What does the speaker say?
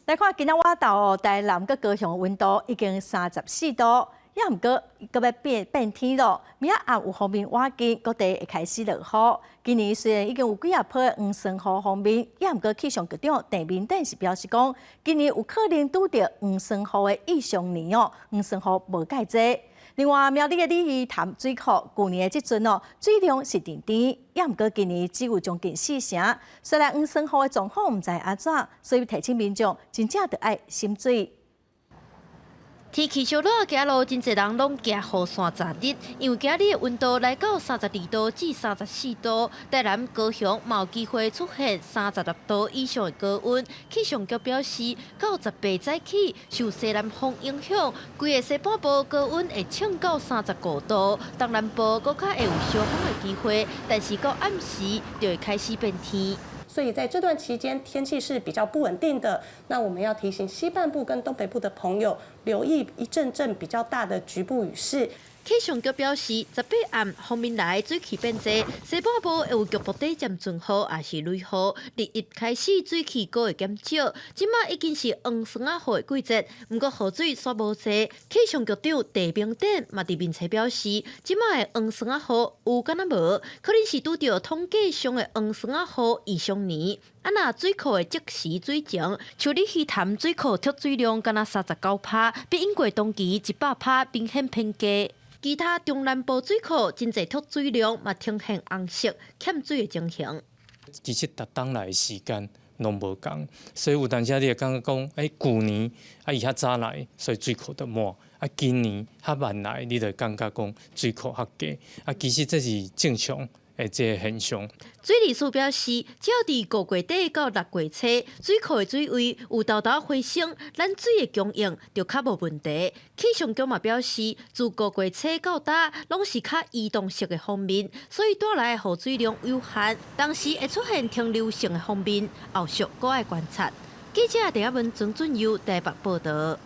來看今仔晚晝哦，台南佮高雄溫度已經34度，也毋過閣欲變變天咯。明仔暗有鋒面倚近，各地會開始落雨。今年雖然已經有幾仔波黃霜雨鋒面，也毋過氣象局長鄭明典是表示講，今年有可能拄著黃霜雨的異常年哦，黃霜雨無蓋濟。另外，苗栗的鯉魚潭水庫，舊年的這陣哦，水量是甜甜，也毋過今年只有將近四成。雖然黃霜雨的狀況毋知按怎，所以提醒民眾真正著愛惜水。天氣燒熱，街路真濟人攏舉雨傘遮日，因為今日的溫度來到32度至34度，台南、高雄嘛有機會出現36度以上的高溫。氣象局表示，到18早起受西南風影響，規個西半部高溫會衝到35度，東南部閣較會有小風的機會，但是到暗時就會開始變天。所以在這段期間，天氣是比較不穩定的。那我們要提醒西半部跟東北部的朋友，留意一陣陣比較大的局部雨勢。氣象局表示，18暗鋒面來水汽變濟，西半部會有局部短暫陣雨，抑是雷雨。日一開始水汽閣會減少，這馬已經是黃霜仔雨的季節，毋過雨水煞無濟。氣象局長鄭明典嘛佇面冊表示，這馬的黃霜仔雨有敢若無，可能是拄著統計上的黃霜仔雨異常年。啊，若水庫的即時水情，像鯉魚潭水庫蓄水量敢若39趴，比應過同期100趴明顯偏低。其他中南部水庫真濟蓄水量嘛呈現紅色欠水的情形。其實逐冬來的時間攏無仝，所以有當時你會感覺講，欸，舊年啊伊較早來，所以水庫就滿；啊，今年較慢來，你就會感覺講水庫較低。啊，其實這是正常的這個現象。水利署表示，只要佇5月底到6月初，水庫的水位有沓沓回升，咱水的供應就較無問題。氣象局嘛表示，自五月初到今，攏是較移動式的鋒面，所以帶來的雨水量有限，當時會出現停留性的鋒面，後續閣愛觀察。記者鄭亞文、曾俊佑台北報道。